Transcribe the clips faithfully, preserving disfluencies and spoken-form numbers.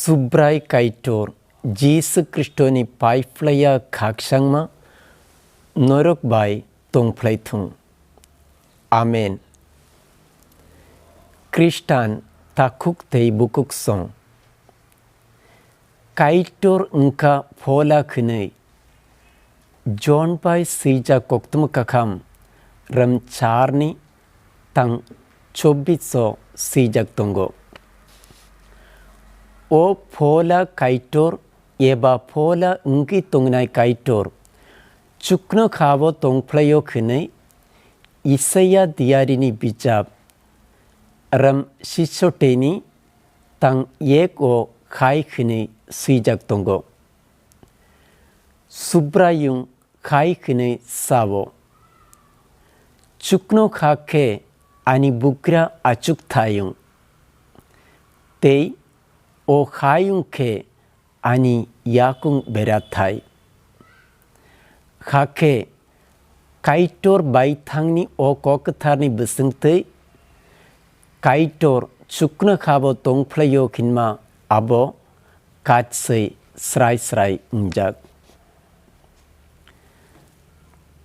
Subrai Kaitor Jisu Khristoni paiphlaiya khakchangma norok bai tongphlai thung. Amen. Khristan takhuk tei bukhuk song. Kaitor wngkha phola khwnwi. Jon bai swijak koktwma kakham rwmcharni tang chobbish o swijak tongo. O phola Kaitor eba phola wngwi tongnai Kaitor chuknokhao tongphlaio khwnwi Isaia diarini bijap rwm sisoteni tang yek o khai khwnwi swijak tongo. Subraiyung khai khwnwi sao, "Chuknokha khe ani bugra achukthayung, tei o khayung khe ani yakung berathai." Hakhe Kaitor baithangni o kok kwtharni bwswngtwi Kaitor chuknokhao tongphlaio hinma abo katswi srai srai wngjak.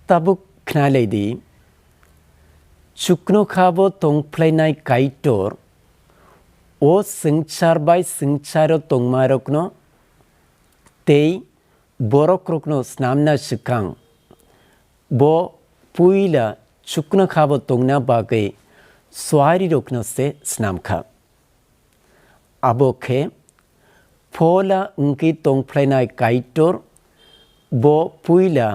Tabuk khnalai di, chuknokhao tongphlainai Kaitor o swngchar bai swngcharo tongmarokno tei borokrokno snamna swkang, bo puila chuknokhao tongna bagwi suarirokno se snamkha. Abo khe phola wngwi tongphlainai Kaitor, bo puila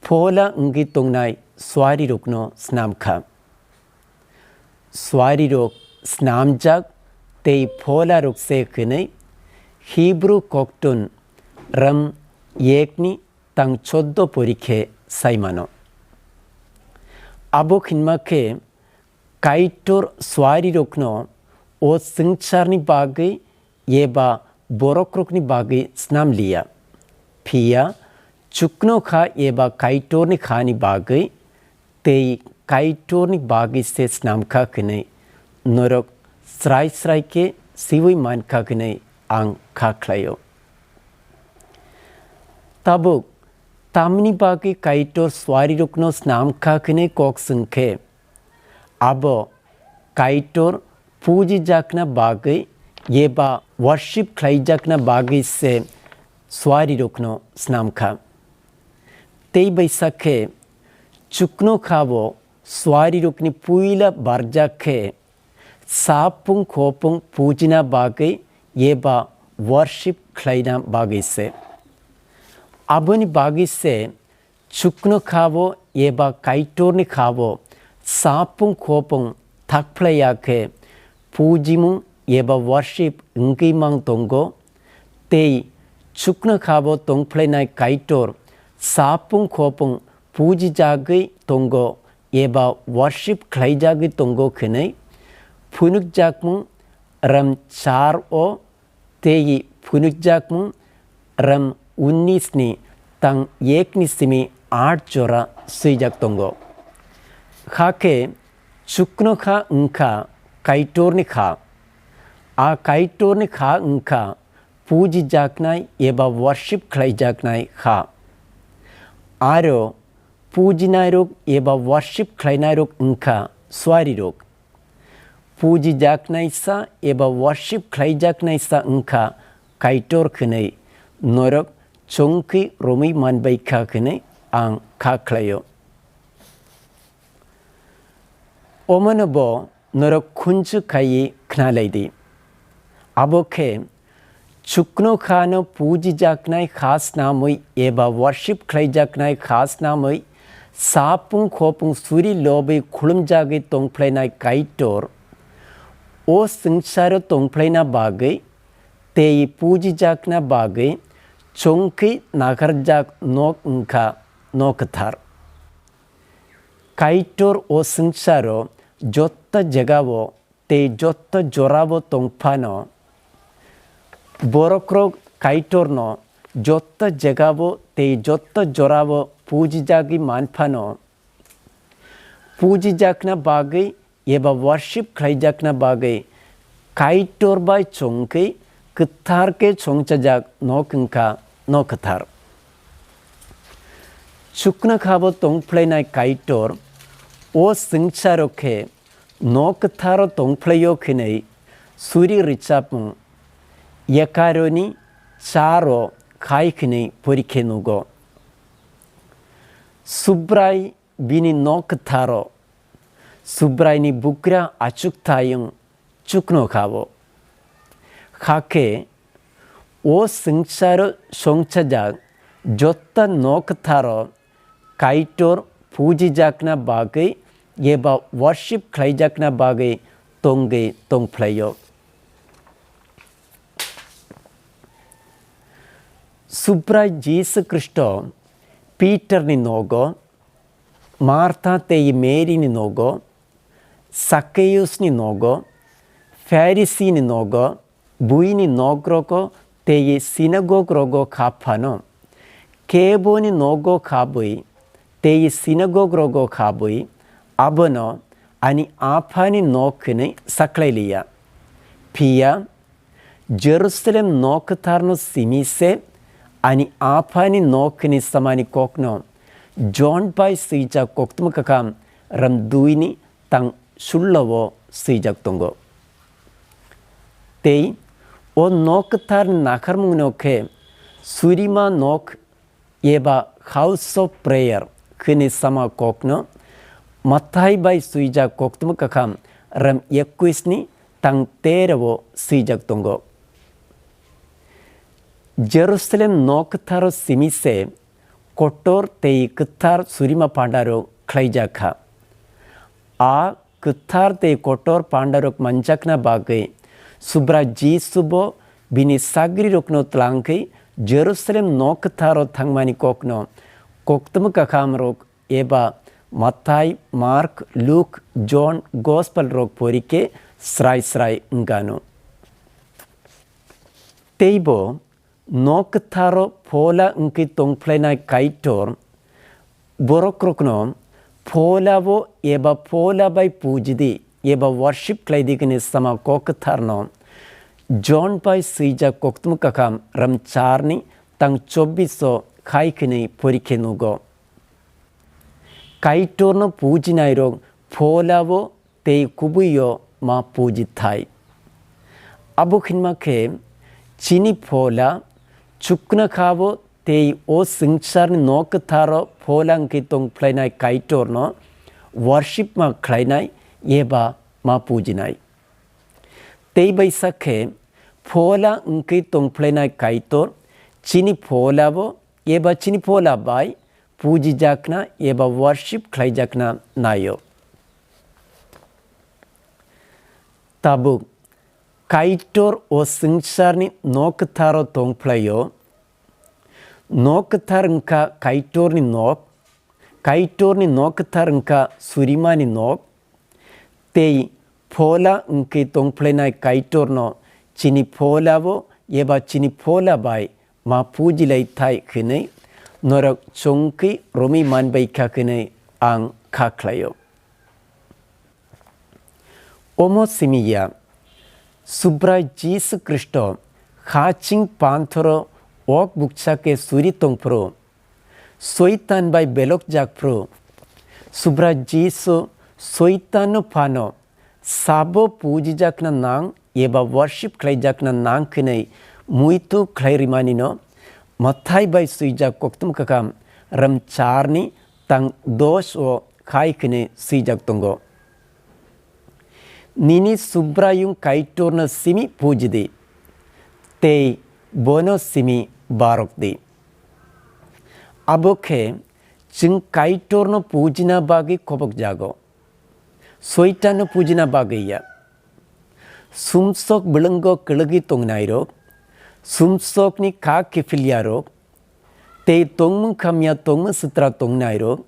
phola wngwi tongnai suarirokno snamkha. Suarirok snamjak tei pholarok se hwnwi Hibru koktun rwm yekni tang choddo pori khe sai mano. Abo hinma khe Kaitor suarirokno o swngcharni bagwi eba borokrokni bagwi snam liya. Phiya chuknokha eba Kaitorni khani bagwi tei Kaitorni bagwi se snamkha hwnwi norok srai srai khe siui mankha hwnwi ang kha khlaio. Tabuk tamni bagwi Kaitor suarirokno snamkha hwnwi kok swng khe, abo Kaitor pujijakna bagwi eba worship khlaijakna bagwi se suarirokno snamkha. Tei baisa khe chuknokhao suarirokni puila barjak khe, sapung khopung pujina bagwi eba worship khlaina bagwi se. Aboni bagwi se chuknokhao eba Kaitorni khao sapung khopung thakphlaiya khe pujimung eba worship wngwi mang tongo, tei chuknokhao tongphlainai Kaitor sapung khopung pujijagwi tongo eba worship khlaijagwi tongo hwnwi phunukjakmung rwm char o tei phunukjakmung rwm unnis ni tang yek ni simi aat jora swijak tongo. Hakhe chuknokha wngkha Kaitorni kha. A Kaitorni kha wngkha pujijaknai eba worship khlaijaknai kha. Aro pujinairok eba worship khlainairok wngkha suarirok. Pujijaknaisa eba worship khlaijaknaisa wngkha Kaitor hwnwi norok chongkhe romwi manbaikha hwnwi ang kha khlaio. Omono bo norok khunju khaiwi khnalai di. Abo khe chuknokhano pujijaknai kha snamwi eba worship khlaijaknai kha snamwi sapung khopung suri lobwi khulumjagwi tongphlainai Kaitor, o swngcharo tongphlaina bagwi tei pujijakna bagwi chongkhe nakarjak nok wngkha nok kwthar. Kaitor o swngcharo joto jagao tei joto jorao tong phano, borokrok Kaitorno joto jagao tei joto jorao pujijagwi man phano, pujijakna bagwi eba worship khlaijakna bagwi Kaitor bai chongkhe kwthar khe songchajak nok wngkha nok kwthar. Chuknokhabo tongphlainai Kaitor o swngcharo khe nok kwtharo tongphlaio khinwi suri rwchapmung yakaroni charo khai khinwi porikhe nugo. Subrai bini nok kwtharo Subraini bugra achukthayung chukno khabo. Hakhe o swngcharo songchajak joto nok kwtharo Kaitor pujijakna bagwi eba worship khlaijakna bagwi tongwi tongphlaio. Subrai Jisu Khristo Peterni nogo, Martha tei Maryni nogo, Sakkeusni nogo, Pharisini nogo, buini nogrogo tei sinagog rogo kha phano, keboni nogo khabwi tei sinagog rogo khabwi abono ani Aphani nok hwnwi sakhlai liya. Phiya Jerusalem nok kwtharno simi se ani Aphani nok hwnwi samani kokno Jon bai swijak koktwma kwkham ram duini tang sullo o swijak tongo. Tei o nok kwthar nakharmungno khe surima nok eba House of Prayer hwnwi sama kokno Mathai bai swijak koktwma kwkham ram ekwis ni tang tero o swijak tongo. Jerusalem nok kwtharo simi se kotor tei kwthar surima pandarok khlaijak kha. A kwthar tei kotor pandarok manjakna bagwi Subrai Jisu bo bini sagrirokno tlangwi Jerusalem nok kwtharo thangmani kokno koktwma kwkhamrok eba Mathai, Mark, Luk, Jon Gospel rok porikhe srai srai wngano. Teibo nok kwtharo phola wngwi tongphlainai Kaitor borokrokno pholabo eba phola bai pujidi eba worship khlaidi hwnwi sama kok kwtharno Jon bai swijak koktwma kwkham ram charni tang chobbiso khai hwnwi porikhe nugo. Kaitorno pujinairok pholabo tei kubuio ma puji thai. Abo hinma khe chini phola chukna khabo tei o swngcharni nok kwtharo phola wngkhe tongphlainai Kaitorno worship ma khlainai eba ma pujinai. Tei bai sak khe phola wngkhe tongphlainai Kaitor chini pholabo eba chini phola bai pujijakna eba worship khlaijakna naio. Tabuk Kaitor o swngcharni nok kwtharo tongphlaio. Nok kwthar wngkha Kaitorni nok, Kaitorni nok kwthar wngkha surimani nok, tei phola wngkhe tongphlainai Kaitorno chini pholabo eba chini phola bai ma pujilai thai hwnwi norok chongkhe romwi manbai kha hwnwi ang kha khlaio. Omo simi ya, Subrai Jisu Khristo ha ching panthoro ok bukcha khe suri tongphuru, Soitan bai belok jakphuru, Subrai Jisu Soitanno phano sabo pujijakna nang eba worship khlaijakna nang hwnwi muitu khlai rimanino Mathai bai swijak koktwma kwkham ram charni tang dos o khai hwnwi swijak tongo. Nini Subraiyung Kaitorno simi pujidi, tei bono simi barokdi. Abo khe chwng Kaitorno pujina bagwi khobokjago, Soitanno pujina bagwi ya. Sumsok bwlwngo kwlwgwi tongnairok, sumsokni kha kiphilya rok, tei tongmung khamya tongmung sitra tongnairok,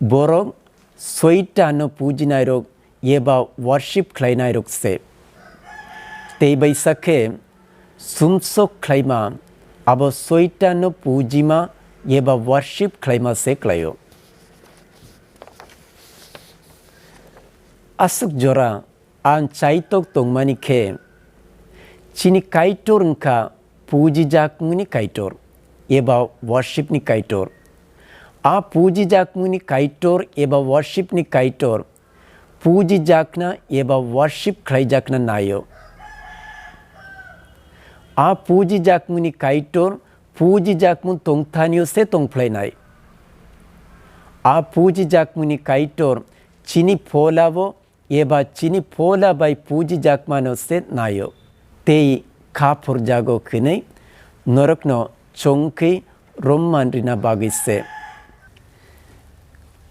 borok Soitanno pujinairok eba worship khlainairok se. Tei bai sak khe sumsok khlaima abo Soitanno pujima eba worship khlaima se khlaio. Aswk jora ang chaitok tongmani khe, Chini Kaitor wngkha pujijakmungni Kaitor eba worship ni Kaitor. A pujijakmungni Kaitor eba worship ni Kaitor pujijakna eba worship khlaijakna naio. A pujijakmungni Kaitor pujijakmung tongthanio se tongphlainai. A pujijakmungni Kaitor chini pholabo eba chini phola bai pujijakmano se naio, tei kha phurjago hwnwi norokno chongkhe romman rina bagwi se.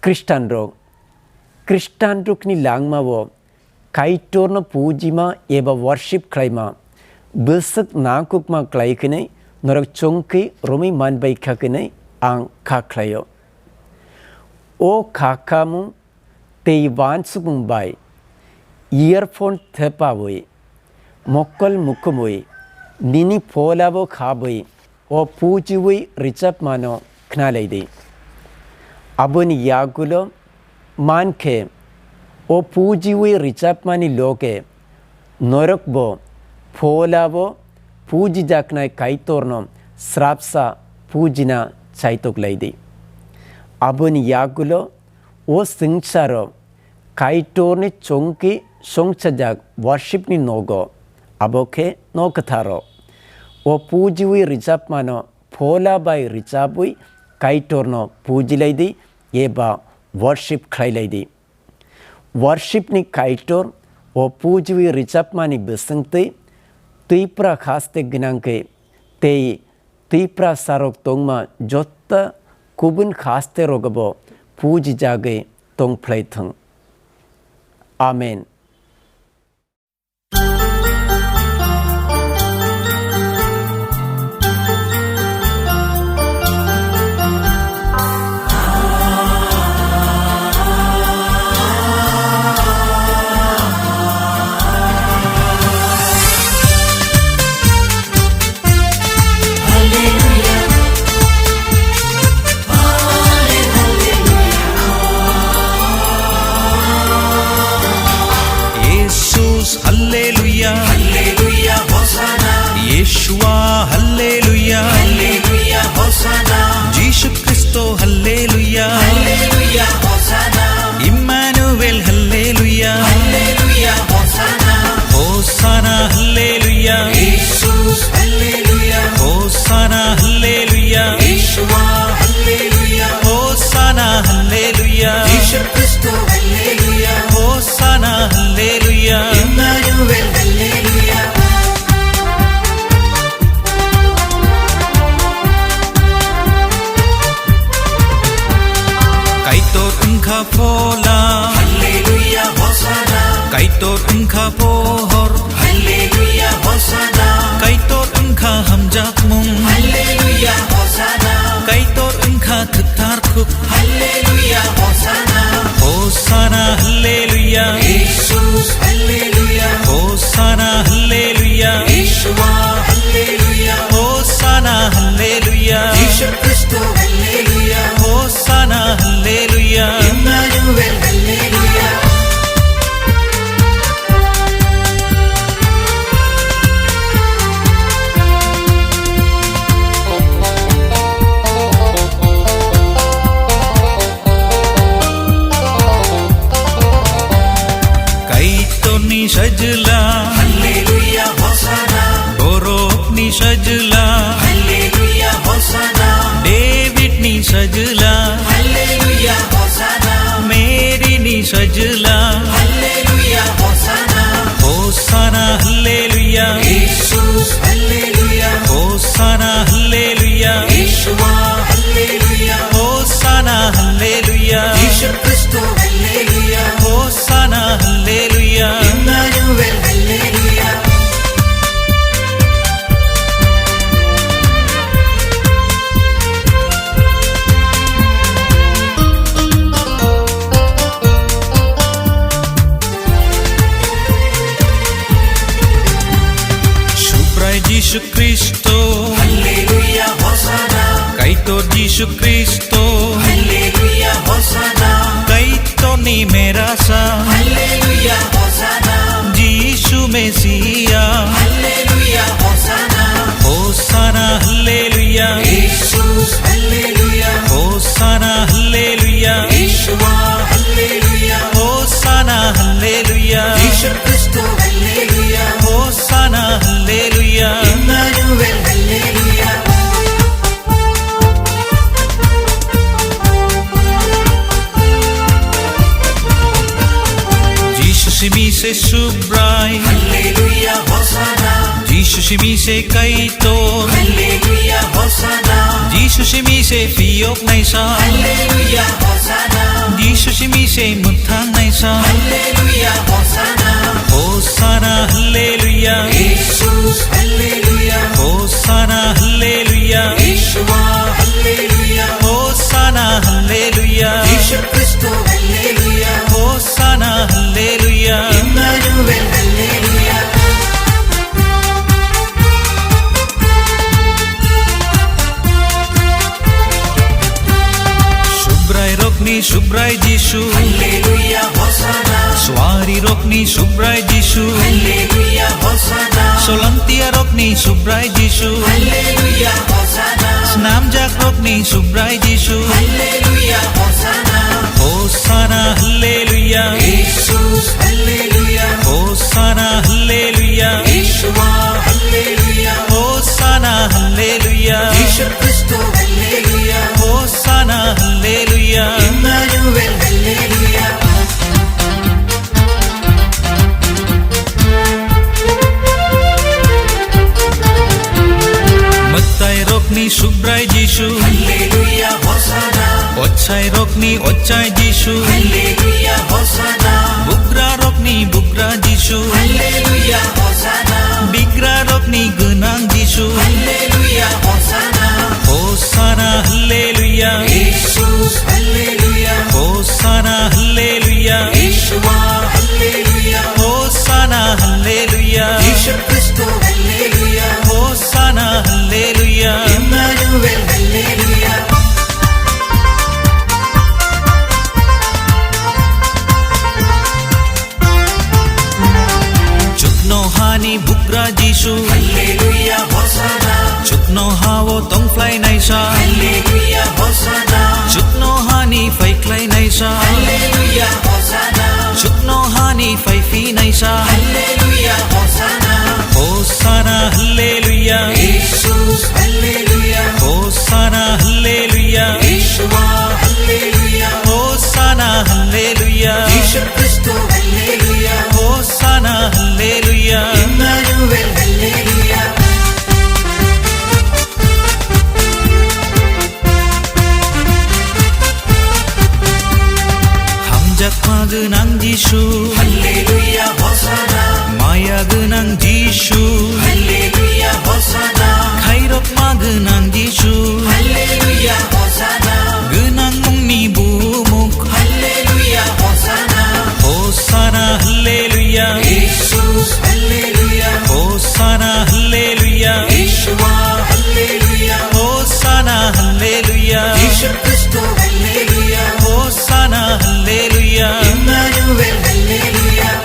Khristanrok, Khristanrokni langmao Kaitorno pujima eba worship khlaima bwswk nangkukma klai hwnwi norok chongkhe romwi manbai kha hwnwi ang kha khlaio. O kha khamung tei uansukmung bai earphone thepaui, mokol mukumui, nini pholabo khabui o pujiui rwchapmano khnalai di. Aboni yagulo mankhe o pujiui rwchapmani loge norokbo pholabo pujijaknai Kaitorno srapsa pujina chaitok lai di. Aboni yagulo o swngcharo Kaitorni chongki songchajak worshipni nogo, abo khe nok kwtharo. O pujiui rwchapmano phola bai rwchabwi Kaitorno pujilai di eba worship khlailai di. Worshipni Kaitor o pujiui rwchapmani bwswngtwi Twipra haste gwnangkhe tei Twiprasarok tongma joto kubun haste rogobo pujijagwi tongphlai thung. Amen. Jesus, hallelujah. Hallelujah, Hosanna. Yeshua, hallelujah. Hallelujah, Hosanna. Jisu Kristo, hallelujah. Hallelujah, Hosanna. Emmanuel, hallelujah. Hallelujah, Hosanna. Hosanna, hallelujah. Jesus, hallelujah. Hosanna, hallelujah. Yeshua, hallelujah. Hosanna, hallelujah. Jisu Kristo, hallelujah. Hosanna, hallelujah. Emmanuel, hallelujah. Kaitor wngkha phola. Hallelujah, Hosanna. Kaitor wngkha pohor. Hallelujah, Hosanna. Kaitor wngkha hamjakmung. Hallelujah, Hosanna. Kaitor wngkha kwthar kuk. Hallelujah, Hosanna. Hosanna, hallelujah. Jesus, hallelujah. Hosanna, hallelujah. Yeshua, hallelujah. Hosanna, hallelujah. Jisu Kristo, hallelujah. Hosanna, hallelujah. Emmanuel, hallelujah. Kaitorni sajla. Hallelujah, Hosanna. Borokni sajla. Hallelujah, Hosanna. Davidni sajla. Hallelujah, Hosanna. Maryni sajla. Hallelujah, Hosanna. Hosanna, hallelujah. Jesus, hallelujah. Hosanna, hallelujah. Yeshua, hallelujah. Hosanna, hallelujah. Jisu Kristo, hallelujah. Hosanna, hallelujah. Emmanuel, hallelujah. Subrai Jisu Kristo. Hallelujah, Hosanna. Kaitor Jisu Kristo. Hallelujah, Hosanna. Kaitorni merasa. Hallelujah, Hosanna. Jisu Mesia. Hallelujah, Hallelujah. Jisu simi se Subrai. Hallelujah, Hosanna. Jisu simi se Kaitor. Hallelujah, Hosanna. Jisu simi se phiyok naisa. Hallelujah, Hosanna. Jisu simi se mwthang naisa. Hallelujah, Hosanna. Hosanna, Hallelujah. Jesus, Hallelujah. Hosanna, Hallelujah. Yeshua, Hallelujah. Hosanna, Hallelujah. Jisu Kristo, Hallelujah. Hosanna, Hallelujah. Emmanuel, Hallelujah. Subrai rokni Subrai Jisu. Hallelujah, Hosanna. Suari rokni Subrai Jisu. Hallelujah, Hosanna. Solantia rokni Subrai Jisu. Hallelujah, Hosanna. Snamjak rokni Subrai Jisu. Hallelujah, Hosanna. Hosanna, Hallelujah. Jesus, Hallelujah. Hosanna, Hallelujah. Yeshua, Hallelujah. Hosanna, Hallelujah. Jisu Kristo, Hallelujah. Hosanna, Hallelujah. Emmanuel, Hallelujah. Mwtai rokni Subrai Jisu. Hallelujah, Hosanna. Ochai rokni Ochai Jisu. Hallelujah, Hosanna. Bugra rokni Bugra Jisu. Hallelujah, Hosanna. Bigra rokni Gwnang Jisu. Hallelujah, Hosanna. Hosanna, Hallelujah. Jesus, Hallelujah. Hosanna, Hallelujah. Yeshua, Hallelujah. Hosanna, Hallelujah. Jisu Kristo, Hallelujah. Hosanna, Hallelujah. Emmanuel, Hallelujah. Chuknohani Bugra Jisu. Hallelujah, Hosanna. Chuknohao tongphlai naisa. Hallelujah, Hosanna. Chuknohani phaikhlai naisa. Hallelujah, Hosanna. Chuknohani phaiphi naisa. Hallelujah, Hosanna. Hosanna, Hallelujah. Jesus, Hallelujah. Hosanna, Hallelujah. Yeshua, Hallelujah. Hosanna, Hallelujah. Jisu Kristo, Hallelujah. Hosanna, Hallelujah. Emmanuel, Hallelujah. Hamjakma gwnang Jisu. Hallelujah, Hosanna. Maya gwnang Jisu. Hallelujah, Hosanna. Khairokma gwnang Jisu. Hallelujah, Hosanna. Gwnang mungni bumuk. Hallelujah, Hosanna. Hosanna, Hallelujah. Jesus, Hallelujah. Hosanna, Hallelujah. Yeshua, Hallelujah. Hosanna, Hallelujah. Jisu Kristo, Hallelujah. Hosanna, Hallelujah. Emmanuel, Hallelujah.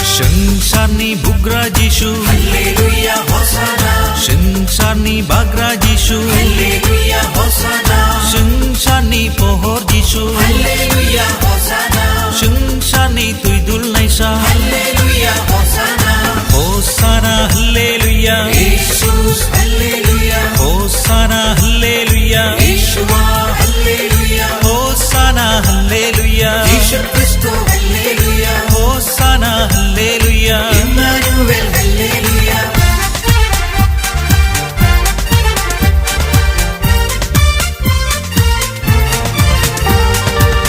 Swngcharni Bugra Jisu. Hallelujah, Hosanna. Swngcharni Bagra Jisu. Hallelujah, Hosanna. Swngcharni Pohor Jisu. Hallelujah, Hosanna. Swngcharni Twidul Naisa. Hallelujah, Hosanna. Hosanna, Hallelujah. Jesus, Hallelujah. Hosanna, Hallelujah. Yeshua, Hallelujah. Hosanna, Hallelujah. Jisu Kristo, Hallelujah. Hosanna, Hallelujah. Emmanuel, Hallelujah.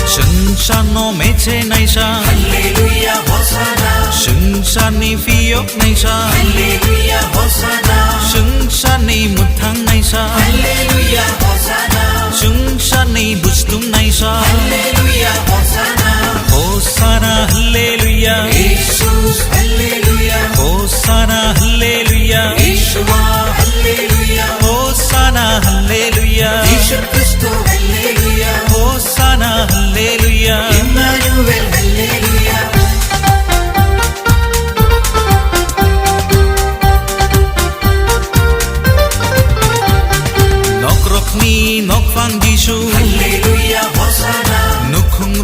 Swngcharno meche naisa. Hallelujah, Hosanna. Swngcharni phiyok naisa. Hallelujah, Hosanna. Swngcharni mwthang naisa. Hallelujah, Hosanna. Swngcharni bustung naisa. Hallelujah, Hosanna. Hosanna, Hallelujah. Jesus, Hallelujah. Hosanna, Hallelujah. Yeshua, Hallelujah. Hosanna, Hallelujah. Jisu Kristo, Hallelujah. Hosanna, Hallelujah. Emmanuel, Hallelujah. Nokrokni nokphang Jisu. Hallelujah, Hosanna. Nukhung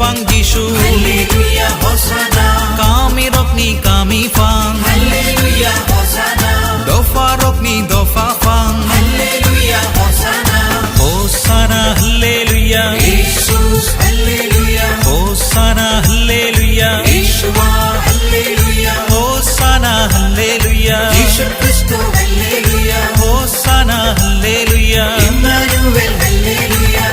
Pang Jisu. Hallelujah, Hosanna. Kami rokni kami pang. Hallelujah, Hosanna. Dopha rokni dopha pang. Hallelujah, Hosanna. Hosanna, Hallelujah. Jesus, Hallelujah. Hosanna, Hallelujah. Yeshua, Hallelujah. Hosanna, Hallelujah. Jisu Kristo, Hallelujah. Hosanna, Hallelujah. Emmanuel, Hallelujah.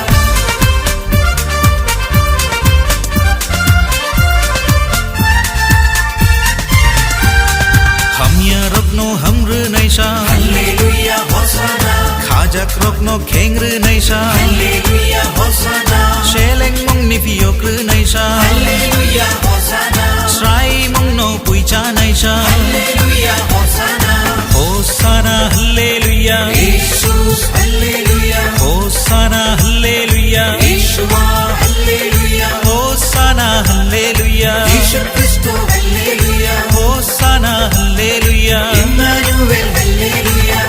Hamya rokno hamrwnaisa. Hallelujah, Hosanna. Khajak rokno khengrwnaisa. Hallelujah, Hosanna. Selengmungni phiyok rwnaisa. Hallelujah, Hosanna. Sraimungno puichanaisa. Hallelujah, Hosanna. Hosanna, Hallelujah. Jesus, Hallelujah. Hosanna, Hallelujah. Yeshua, Hallelujah. Hosanna, Hallelujah. Jisu Kristo, Hallelujah. Hosanna, Hallelujah. Emmanuel, Hallelujah.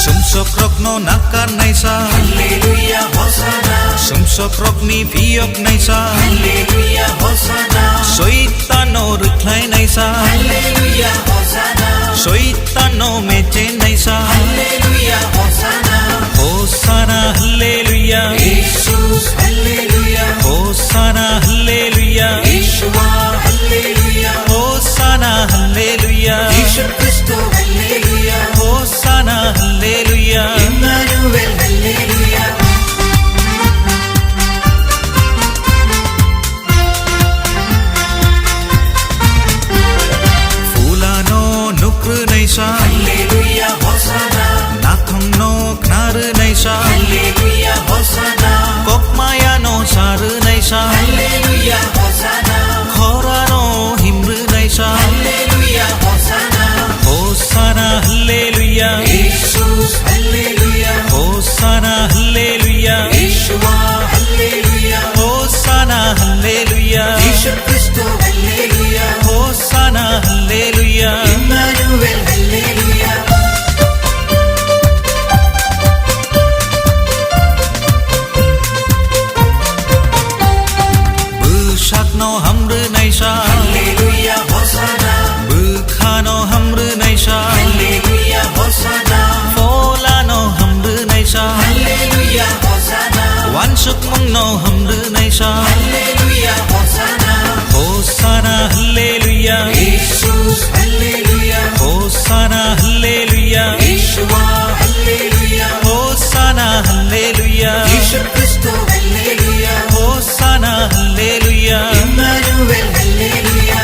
Sumsok rokno nakarnaisa. Hallelujah, Hosanna. Sumsok rokni phiyok naisa. Hallelujah, Hosanna. Soitano rwkhlai naisa. Hallelujah, Hosanna. Soitano meche naisa. Hallelujah, Hosanna. Hosanna, Hallelujah. Jesus, Hallelujah. Hosanna, Hallelujah. Yeshua, Hallelujah. Hosanna, Hallelujah. Jisu Kristo, Hallelujah. Hosanna, Hallelujah. Emmanuel, Hallelujah. Phulano nukrwnaisa. Hallelujah, Hosanna. Nathongno khnarwnaisa. Hallelujah, Hosanna. Kokmayano sarwnaisa. Hallelujah, Hosanna. Khorano himrwnaisa. Hallelujah, Hosanna. Hosanna, Hallelujah. Jesus, Hallelujah. Hosanna, Hallelujah. Yeshua, Hallelujah. Hosanna, Hallelujah. Jisu Kristo, Hallelujah. Hosanna, Hallelujah. Emmanuel, Hallelujah. Bwsakno hamrwnaisa. Hallelujah, Hosanna. Bwkhano hamrwnaisa. Hallelujah, Hosanna. Pholano hamrwnaisa. Hallelujah, Hosanna. Wansukmungno hamrwnaisa. Hallelujah, Hosanna. Hosanna, Hallelujah. Jesus, Hallelujah. Hosanna, Hallelujah. Yeshua, Hallelujah. Hosanna, Hallelujah. Jisu Kristo, Hallelujah. Hosanna, Hallelujah. Emmanuel, Hallelujah.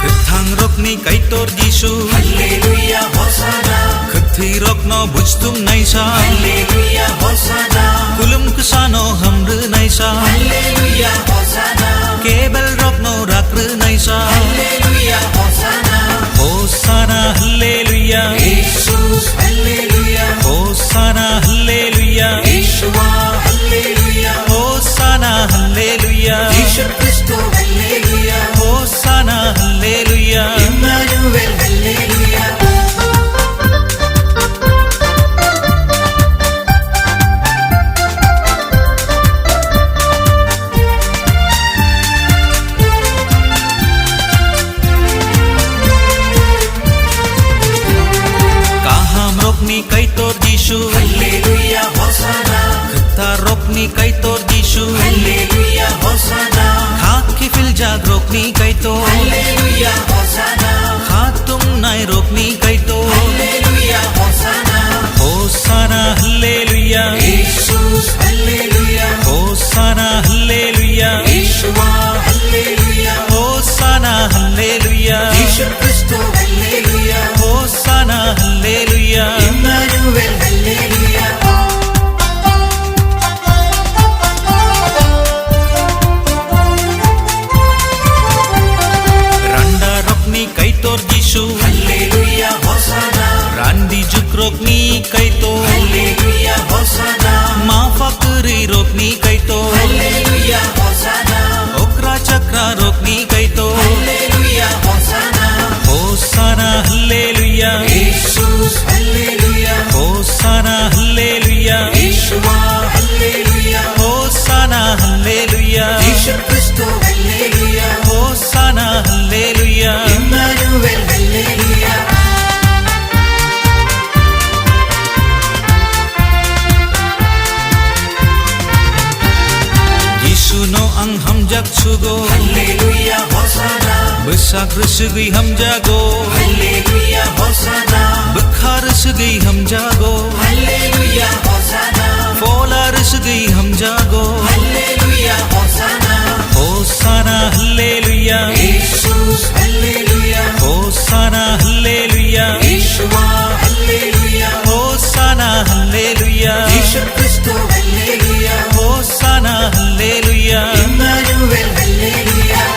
Kwthang rokni Kaitor Jisu. Hallelujah, Hosanna. Kwthwi rokno bujthum naisa. Hallelujah, Hosanna. Kulum kwsano hamrwnaisa. Hallelujah, Hosanna. Kebel rokno rakrwnaisa. Hallelujah, Hosanna. Hosanna, Hallelujah. Jesus, Hallelujah. Hosanna, Hallelujah. Yeshua, Hallelujah. Hosanna, Hallelujah. Jisu Kristo, Hallelujah. Hosanna, Hallelujah. Emmanuel, Hallelujah. Kaham rokni Kaitor Jisu. Hallelujah, Hosanna. Kwthar rokni Kaitor Jisu. Hallelujah, Hosanna. Kha khiphil jak rokni Kaitor. Hallelujah, Hosanna. Kha tungnai rokni Kaitor. Hallelujah, Hosanna. Hosanna, Hallelujah. Jesus, Hallelujah. Hosanna, Hallelujah. Yeshua, Hallelujah. Hosanna, Hallelujah. Jisu Kristo, Hallelujah. Hosanna, Hallelujah. Emmanuel, Hallelujah. Hamjak sugo. Hallelujah, Hosanna. Bwsak rwswgwi hamjago. Hallelujah, Hosanna. Bwkha rwswgwi hamjago. Hallelujah, Hosanna. Phola rwswgwi hamjago. Hallelujah, Hosanna. Hosanna, Hallelujah. Jesus, Hallelujah. Hosanna, Hallelujah. Yeshua, Hallelujah. Hosanna, Hallelujah. Yeshu Kristo, Hallelujah. Hosanna, Hallelujah. Emmanuel, Hallelujah.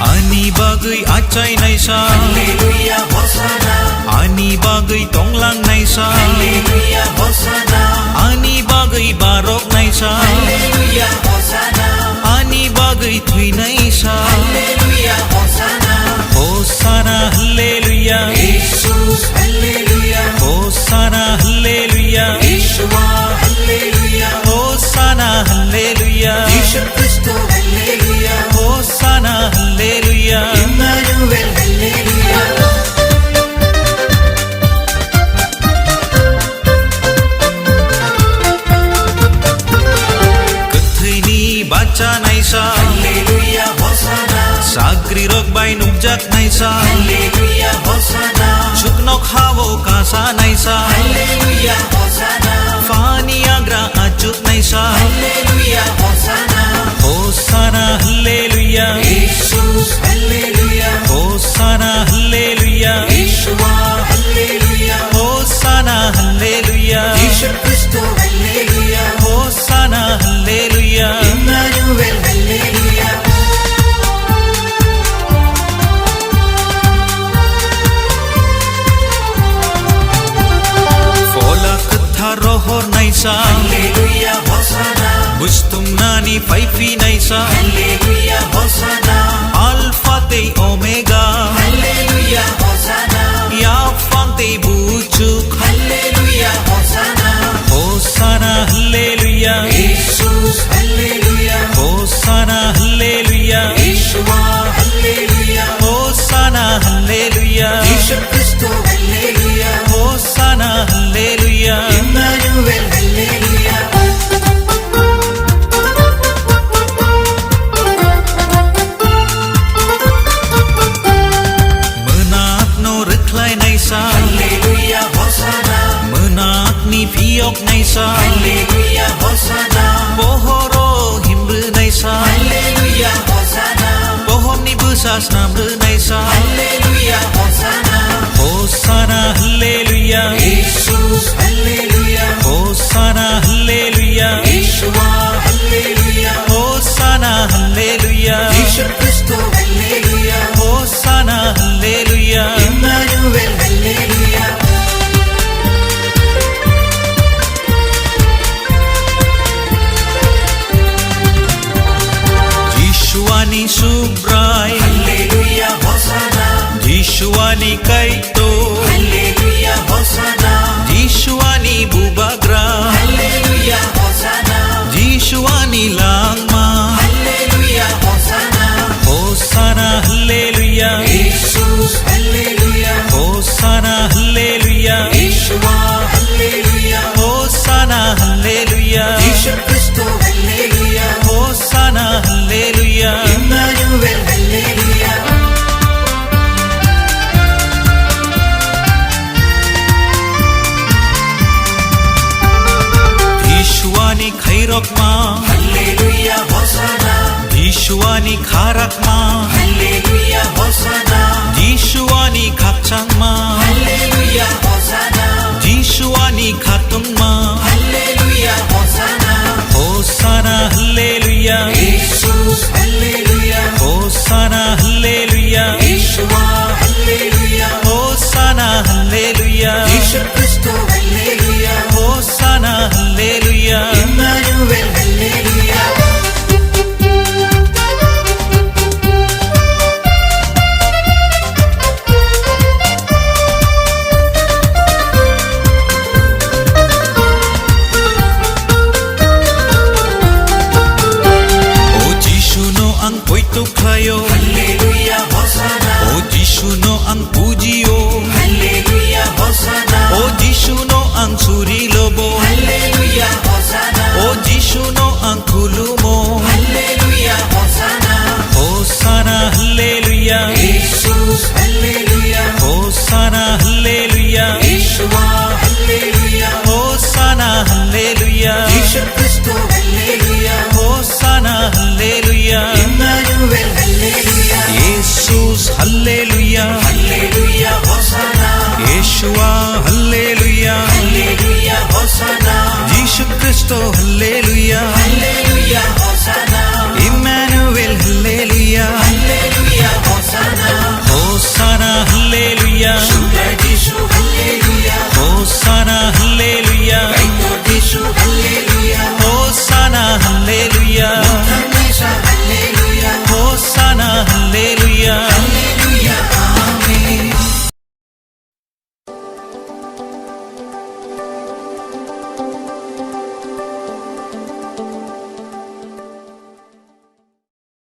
Ani bagwi achainaisa. Hallelujah, Hosanna. Ani bagwi tonglang naisa. Hallelujah, Hosanna. Ani bagwi barok naisa. Hallelujah, Hosanna. Ani bagwi thwinaisa. Hallelujah, Hosanna. Hosanna, Hallelujah. Jesus, Hallelujah. Hosanna, Hallelujah. Yeshua, Hallelujah. Hosanna, Hallelujah. Yeshu Kristo, Hallelujah. Hosanna, Hallelujah. Emmanuel, Hallelujah. Kwthwini bachanaisa. Hallelujah, Hosanna. Sagrirok bai nukjaknaisa. Hallelujah, Hosanna. Chuknok hao kasanaisa. Hallelujah, Hosanna. Phani agra achuknaisa. Hallelujah, Hosanna. Hosanna, Hallelujah. Jesus, Hallelujah. Hosanna, Hallelujah. Yeshua, Hallelujah. Hosanna, Hallelujah. Yeshu Kristo, Hallelujah. Hosanna, Hallelujah. Emmanuel, Hallelujah. Phola kwthar rohornaisa. Hallelujah, Hosanna. Bustumnani phaipinaisa. Hallelujah, Hosanna. Alpha tei Omega. Hallelujah, Hosanna. Yaphang tei buchuk. Hallelujah, Hosanna. Hosanna, Hallelujah. Jesus, Hallelujah. Hosanna, Hallelujah. Yeshua, Hallelujah. Hosanna, Hallelujah. Yeshu Kristo, Hallelujah. Hosanna, Hallelujah. Emmanuel, Hallelujah. Mwnakno rwkhlainaisa. Hallelujah, Hosanna. Mwnakni phiyoknaisa. Hallelujah, Hosanna. Pohoro himrwnaisa. Hallelujah, Hosanna. Pohorni bwsa snamrwnaisa. Hallelujah, Hosanna. Hosanna, Hallelujah. Jesus, Hallelujah. Hosanna, Hallelujah. Yeshua, Hallelujah. Hosanna, Hallelujah. Yeshu Kristo, Hallelujah. Hosanna, Hallelujah. Emmanuel, Hallelujah. Jishuani Subrai. Hallelujah, Hosanna. Jishuani Kaitor. Hallelujah, Hosanna. Jishuani Bubagra. Hallelujah, Hosanna. Jishuani Langma. Hallelujah, Hosanna. Hosanna, Hallelujah. Jesus, Hallelujah. Hosanna, Hallelujah. Yeshua, Hallelujah. Hosanna, Hallelujah. Yeshu Kristo, Hallelujah. Hosanna, Hallelujah. Emmanuel, Hallelujah. Jishuani khairokma. Hallelujah, Hosanna. Jishuani kharakma. Hallelujah, Hosanna. Jishuani khakchangma. Hallelujah, Hosanna. Jishuani khatungma. Hallelujah, Hosanna. Hosanna, Hallelujah. Jesus, Hallelujah. Hosanna, Hallelujah. Yeshua, Hallelujah. Hosanna, Hallelujah. Yeshu Kristo, Hallelujah. Hosanna, Hallelujah. Emmanuel, Hallelujah. Hallelujah. Hallelujah, Hosanna. Jisu Kristo, Hallelujah.